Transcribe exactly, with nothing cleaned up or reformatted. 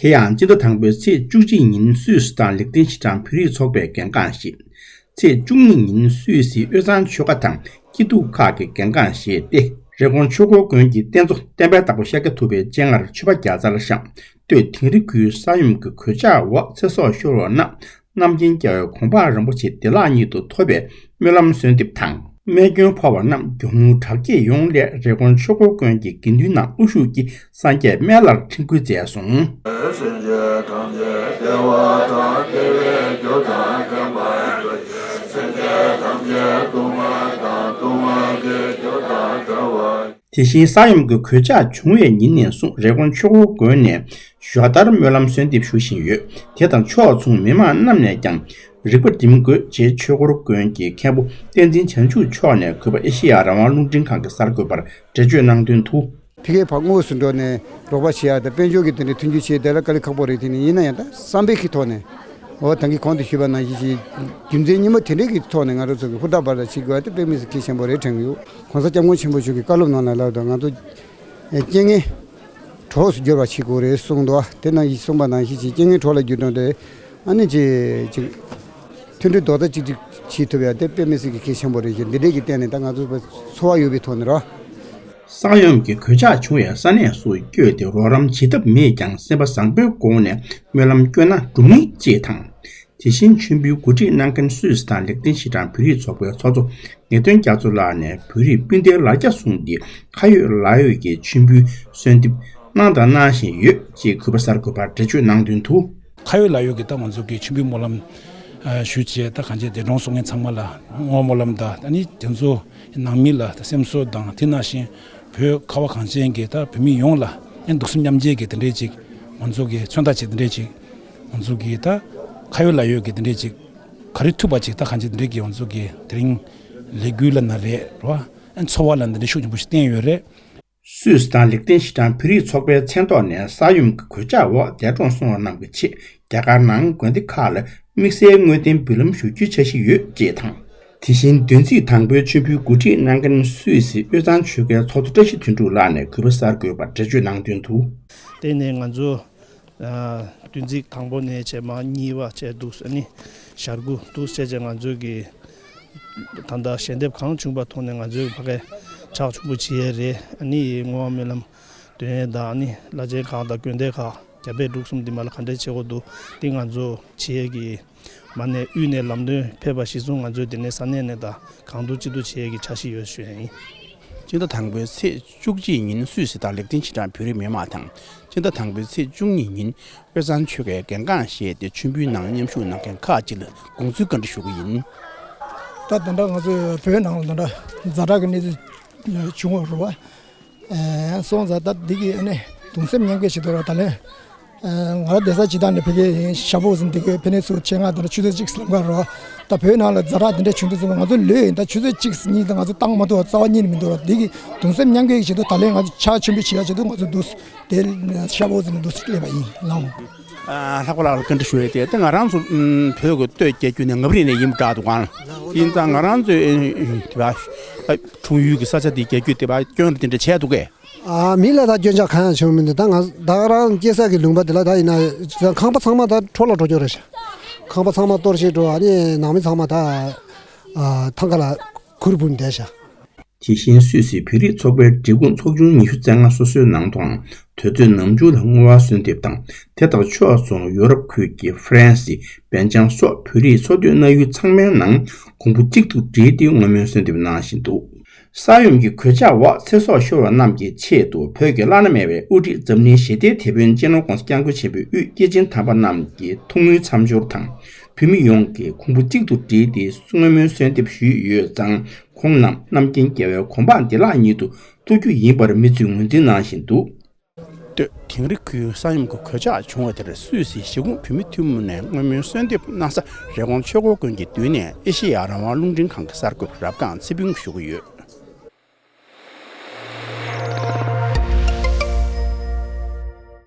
དེ་ཡང་སྤྱི་ཟླ་དང་པོའི་ཚེས་བཅུ་གཅིག་ཉིན་སུད་སི་དང་ལིག་ཏེན་ཤི་ཊན་བོད་རིགས་ཚོགས་པས་འགན་འཁུར་བཞེས། ཚེས་བཅུ་གཉིས་ཉིན་སུད་སིའི་དབུས་གཙང་ཆོལ་ཁ་དང་སྐྱིད་སྡུག་ཁག་གིས་འགན་འཁུར་བཞེས་ཏེ། རི་ཀོན་ཆོས་འཁོར་དགོན་གྱི་རྟེན་གཙོ་བསྟན་པའི་བདག་པོ་ཤཱཀྱ་ཐུབ་པའི་སྤྱན་སྔར་མཆོད་པ་བརྒྱ་རྩར་བཤམས། སྟོད་དིང་རི་ཁུལ་ས་ཡོམ་གྱི་གོད་ཆག་འོག་ཚེ་སྲོག་ཤོར་བ་རྣམས་རྣམ་མཁྱེན་རྒྱལ་བའི་དགོངས་པ་རིན་པོ་ཆེ་བདེ་བླག་ཉིད་དུ་ཐོབ་པའི་སྨོན་ལམ་གསོལ་འདེབས་དང་། རྨས་སྐྱོན་ཕོག་པ་རྣམས་མགྱོགས་མྱུར་དྲག་སྐྱེད་ཡོང་སླད་རི་ཀོན་ཆོས་འཁོར་དགོན་གྱི་དགེ་འདུན་རྣམས་དབུ་བཞུགས་ཀྱིས་སངས་རྒྱས་སྨན་བླར་འཕྲིན་བསྐུལ་མཛད་སོང་། སེམས་ཅན་ཐམས་ཅད་བདེ་བ་དང་བདེ་བའི་རྒྱུ་དང་ལྡན་པར་གྱུར་ཅིག་སེམས་ཅན་ཐམས་ཅད་སྡུག་བསྔལ་དང་སྡུག་བསྔལ་གྱི་རྒྱུ་དང་བྲལ་བ། དེ་བཞིན་ས་ཡོམ་གྱི་གོད་ཆག་བྱུང་བའི་ཉིན་ནས་བཟུང་རི་ཀོན་ཆོས་འཁོར་དགོན་ནས་ཞོ་ལྟར་སྨོན་ལམ་གསོལ་འདེབས་ཞུ་བཞིན་ཡོད། དེ་དང་ཕྱོགས་མཚུངས་མི་མང་རྣམས་ནས་ཀྱང་རིག་པ་སྒྲིམ་དགོས་ཅེས་ཆོས་འཁོར་དགོན་གྱི་མཁན་པོ་བསྟན་འཛིན་བྱང་ཆུབ་མཆོག་ནས་གུས་པ་ཨེ་ཤེ་ཡ་རང་དབང་རླུང་འཕྲིན་ཁང་གི་གསར་འགོད་པར་འགྲེལ་བརྗོད་གནང་དོན་དུ། ཕ་གིའི་ཕར་དངོས་སུ་འགྲོ་ནས་རོགས་པ་བྱེད་ཡ་དང་དཔལ་འབྱོར་གྱི་དེ་འདྲའི་མཐུན་འགྱུར་བྱེད་དེ་ལ་དཀའ་ལས་ཁག་པོ་རེད། དེ་ནི་ཡིན་ན་ཡང་ད་བསམ་པའི་གི་ཐོག་ནས་འོ་ད་གིན་གོང་དུ་ཞུས་པ་ནང་བཞིན་ཞིག་རྒྱུ་མཚན་སྙིང་པོ་དེ་འདྲའི་གི་ཐོག་ནས་ང་རང་ཚོ་གི་ཧུར་ཐག་འབད་ཐག་བྱེད་དགོས་ཡ་དེ་དཔེ་མི་སྲིད་གལ་ཆེན་པོ་རེད་དྲན་གི་ཡོད། གོང་ས་སྐྱབས་མགོན་ཆེན་པོ་མཆོག་གི་བཀའ་སློབ་ནང་ལ་ལབ་དང་ང་ཚོ་རྐྱེན་ངན་གྲོགས་སུ་འགྱུར་བ་བྱེད་དགོས་རེད་གསུངས་འདུག་དེ་ནང་བཞིན་གསུངས་པ་ནང་བཞིན་ཞིག་རྐྱེན་ངན་གྲོགས་ལ་འགྱུར་དོན་དེ་ཨ་ནི་ཅིག་ཅིག་མཐུན་སྒྲིལ་རྡོག་རྩ་གཅིག་སྒྲིལ་བྱེད་ཐུབ་ཡ་དེ་དཔེ་མི་སྲིད་ཀྱི་གལ་ཆེན་པོ་རེད་ཅེས་འདི་འདྲས་ཀྱི་སྟེང་ནས་ད་ང་ཚོ་ཚོར་བ་ཡོད་པའི་ཐོག་ནས་རོ། ས་ཡོམ་གྱི་གོད་ཆག་བྱུང་བའི་ས་གནས་སུ་བསྐྱོད་དེ་རོགས་རམ་བྱེད་ཐབས་མེད་ཀྱང་སེམས་པ་བཟང་པོའི་སྒོ་ནས་སྨོན་ལམ་བསྐྱོན་ན་འགྲུབ་ངེས་ཅེས་དང་། དེ་བཞིན་མཆོད་འབུལ་གོ་སྒྲིག་གནང་མཁན་སུད་སི་དང་ལིག་ཏེན་ཤི་ཊན་བོད་རིགས་ཚོགས་པའི་ཚོགས་གཙོ་ངེས་དོན་རྒྱ་མཚོ་ལགས་ནས་བོད་རིགས་སྤུན་ཟླའི་ལ་རྒྱ་བཟུང་སྟེ་ཁ་ཡོད་ལག་ཡོད་ཀྱི་མཆོད་འབུལ་གསོལ་འདེབས་གནང་དང་གནང་བཞིན་ཡོད་ཅེས་གུས་པ་གསར་འགོད་པར་འགྲེལ་བརྗོད་གནང་དོན་དུ། ཁ་ཡོད་ལག་ཡོད་ཀྱི་ད་ང་ཚོ་གི་མཆོད་འབུལ་སྨོན་ལམ་ཨ་ཞུས་བྱས་ད་གང་བྱས་འདས་གྲོངས་སོང་མཁན་ཚང་མ་ལ་བསྔོ་སྨོན་ལམ་དང་ཨ་ནི་དེ་ཚོ་ནང་མི་ལ་ད་སེམས་གསོ་དང་དེ་ནང་བཞིན་བོད་ཁ་བ་གངས་ཅན་གྱི་ད་བོད་མི་ཡོངས་ལ་ཨ་ནི་གདུང་སེམས་མཉམ་སྐྱེད་ཀྱི་དེ་འདྲའི་ཅིག་ང་ཚོ་གི་མཚོན་རྟགས་ཅིག་དེ་འདྲའི་ཅིག་ང་ཚོ་གི་ད་ཁ་ཡོད་ལག་ཡོད་ཀྱི་དེ་འདྲའི་ཅིག་ག་རེ་ཐུབ་པ་ཅིག་ད་གང་བྱས་དེ་འདྲའི་གི་ང་ཚོ་གི་དེ་རིང་ལས་འགུལ་ལབ་ན་རེད་རོ། ཨ་ནི་འཚོ་བ་ལ་འདི་འདྲའི་ཤུགས་ཆེན་པོ་ཞིག་བསྟན་ཡོད་རེད། སུད་སི་དང་ལིག་ཏེན་ཤི་ཊན་བོད་རིགས་ཚོགས་པའི་མཚན་ཐོག་ནས་ས་ཡོམ་གྱི་གོད་ཆག་འོག་འདས་གྲོངས་སོང་བ་རྣམས་ཀྱི་ཆེད་རྒྱ་གར་ནང་དགོན་སྡེ་ཁག་ལ་དམིགས་བསལ་བསྔོ་རྟེན་འབུལ་ལམ་ཞུ་རྒྱུའི་འཆར་གཞི་ཡོད་ཅེས་དང་། དེ་བཞིན་བདུན་ཚིགས་དང་པོའི་མཆོད་འབུལ་གོ་སྒྲིག་གནང་མཁན་སུད་སི་དབུས་གཙང་ཆོལ་ཁའི་ཚོགས་གཙོ་བཀྲ་ཤིས་དོན་གྲུབ་ལགས་ནས་གུས་པ་གསར་འགོད་པར་འགྲེལ་བརྗོད་གནང་དོན་དུ། དེ་ནས་ང་ཚོ་ཨ་བདུན་ཚིགས་དང་པོ་ནས་བྱས་མ་གཉིས་པ་བྱས་འདུག་ཨ་ནི་ཞག་དགུ་འདུག་བྱས་བྱས་ང་ཚོའི་གི་ད་ལྟ་ཞལ་འདེབས་གང་བྱུང་བ་ཐོག་ནས་ང་ཚོའི་ཕ་གའི་ཕྱག་ཕྱུག་པོ་བྱེད་ཡས་རེད། ཨ་ནི་བསྔོ་བ་སྨོན་ལམ་འདོན་ཡས་དང་ཨ་ནི་བླ་ཆེན་ཁག་དང་དགོན་སྡེ་ཁག་རྒྱ་བལ་འབྲུག་གསུམ་འདི་མ་ལ་ག་འདྲས་བྱེད་དགོས་འདུག་འདི་ང་ཚོ་བྱེད་ཡས་ཀྱི་མ་ནས་དབུས་ནས་ལམ་སྟོན་ཕེབས་པ་གཞིར་བཟུང་ང་ཚོས་འདི་ནས་ས་གནས་ནས་ད་གང་ཐུབ་ཅི་ཐུབ་བྱེད་ཡས་ཀྱི་འཆར་གཞི་ཡོད་ཞུ་ཡས་ཡིན། སྤྱི་ཟླ་དང་པོའི་ཚེས་བཅུ་གཅིག་ཉིན་སུད་སི་དང་ལིག་ཏེན་ཤི་ཊན་བོད་རིགས་མི་མང་དང་། སྤྱི་ཟླ་དང་པོའི་ཚེས་བཅུ་གཉིས་ཉིན་དབུས་གཙང་ཆོལ་ཁའི་རྒྱལ་ཁང་བཞེས་ཏེ་མཆོད་འབུལ་ནང་མཉམ་ཞུགས་གནང་མཁན་ཁག་ཅིག་ལ་དགོངས་ཚུལ་བཀའ་འདྲི་ཞུ་གི་ཡིན། ད་དེ་འདྲ་ང་ཚོའི་བོད་ནང་ལ་དེ་འདྲ་ཛ་དྲག་གི་གནས་ཚུལ་བྱུང་བ་རེད་བ། སོང་ཙང་ད་འདི་གི་ཨ་ནི་གདུང་སེམས་མཉམ་སྐྱེད་བྱེད་དུས་ར་ད་ལན། ང་རང་བསྡད་ས་སྤྱིར་བཏང་ནས་ཕ་གི་ཡིན། ཤ་བོ་ཟིན་འདི་གའི་ཕ་ནས་ཚུར་ཆེད་མངགས་དང་ཆུ་ཚོད་གཅིག་ལམ་ཁ་རོ། ད་བོད་ནང་ལ་ཛ་དྲག་འདི་འདྲ་བྱུང་དུས་ཙམ་ང་ཚོ་ལོས་ཡིན། ད་ཆུ་ཚོད་གཅིག་གཉིས་དང་ང་ཚོ་བཏང་མ་ཐུབ་པ་རྩ་བ་ཉིད་ནས་མི་འདུག་རོ། འདི་གི་གདུང་སེམས་མཉམ་སྐྱེད་ཀྱི་ཆེད་དུ་ད་ལན་ང་ཚོ་ཕྱག་མཆོད་འབུལ་བྱེད་ཡ་ཆེད་དུ་ང་ཚོ་འདུག་དེ་ཤ་བོ་ཟིན་འདུག་སླེབས་པ་ཡིན་ལགས། ལྷག་པ་ལགས་ལ་བཀའ་འདྲི་ཞུ་ཡས་དེ་ད་ང་རང་ཚོ་བོད་ཀྱི་སྟོད་རྒྱ་རྒྱུད་ནས་མངའ་རིས་ནས་ཡིན་པ་འདྲ་འདུག་ག་ཡིན་ཙང་ང་རང་ཚོའི་དེ་བ་འཁྲུངས་ཡུལ་གྱི་ས་ཆ་དེ་རྒྱ་རྒྱུད་དེ་བ་སྐྱོན་རེ་དེ་འདྲ་བྱས་འདུག་གས། ཨ་མི་ལ་ད་སྐྱོན་ཆ་གང་ཡང་བྱུང་མི་འདུག་ད་ང་ད་རང་སྐྱེས་ས་གི་ལུང་པ་དེ་ལ་ད་ཡིན་ན་ཁང་པ་ཚང་མ་ད་འཕྲོ་བརླག་འགྲོ་རྒྱུ་རེད་ཤག་ཁང་པ་ཚང་མ་གཏོར་བཤིག་འགྲོ། ཨ་ནི་ནང་མི་ཚང་མ་ད་ཨ་ཐང་ག་ལ་གུར་འབུམ་བསྡད་ཤག་དེ་བཞིན་སུད་སི་བོད་རིགས་ཚོགས་པའི་སྒྲིག་ཁོངས་ཚོགས་ཆུང་ཉི་ཤུ་རྩ་ལྔ་སོ་སོའི་ནང་དུའང་དུས་ཚོད་ནམ་བྱུང་ལ་བསྔོ་བ་གསོལ་འདེབས་དང་དེ་དང་ཕྱོགས་མཚུངས་ཡོ་རོབ་ཁུལ་གྱི་ཧྥ་རན་སི། སྦེལ་ཇམ་སོགས་བོད་རིགས་འཚོ་སྡོད་གནང་ཡུལ་ཚང་མའི་ནང་གོང་བུ་གཅིག་ཏུ་བསྒྲིལ་ཏེ་བསྔོ་སྨོན་གསོལ་འདེབས་གནང་བཞིན་འདུག་ས་ཡོམ་གྱི་གོད་ཆག་འོག་ཚེ་སྲོག་ཤོར་བ་རྣམས་ཀྱི་ཆེད་དུ་བོད་ཀྱི་བླ་ན་མེད་པའི་དབུ་ཁྲིད་འཛམ་གླིང་ཞི་བདེའི་དེད་དཔོན་སྤྱི་ནོར་༧གོང་ས་༧སྐྱབས་མགོན་ཆེན་པོའི་དབུས་སྐྱེས་ཆེན་དམ་པ་རྣམས་ཀྱི་ཐུགས་སྨོན་མཚམས་སྦྱོར་དང་། བོད་མི་ཡོངས་ཀྱིས་གོང་བུ་གཅིག་ཏུ་བསྒྲིལ་ཏེ་བསྔོ་སྨོན་གསོལ་འདེབས་ཞུས་ཡོད་ཙང་། ཁོང་རྣམས་རྣམ་མཁྱེན་རྒྱལ་བའི་དགོངས་པ་བདེ་བླག་ཉིད་དུ་ཐོབ་རྒྱུ་ཡིན་པར་མི་ཚོས་ངོས་འཛིན་གནང་བཞིན་འདུག་སྟོད་དིང་རི་ཁུལ་ས་ཡོམ་གྱི་གོད་ཆག་བྱུང་བ་དེར་སུད་སི་གཞིས་ཁོངས་བོད་མི་ཐུན་མོང་ནས་བསྔོ་སྨོན་གསོལ་འདེབས་གནང་ས་རི་ཀོན་ཆོས་འཁོར་དགོན་གྱི་མདུན་ནས་ཨེ་ཤེ་ཡ་རང་དབང་རླུང་འཕྲིན་ཁང་གི་གསར་འགོད་པ་རབ་སྒང་ཚེ་ཕུན་ཞུ་གི་ཡོད།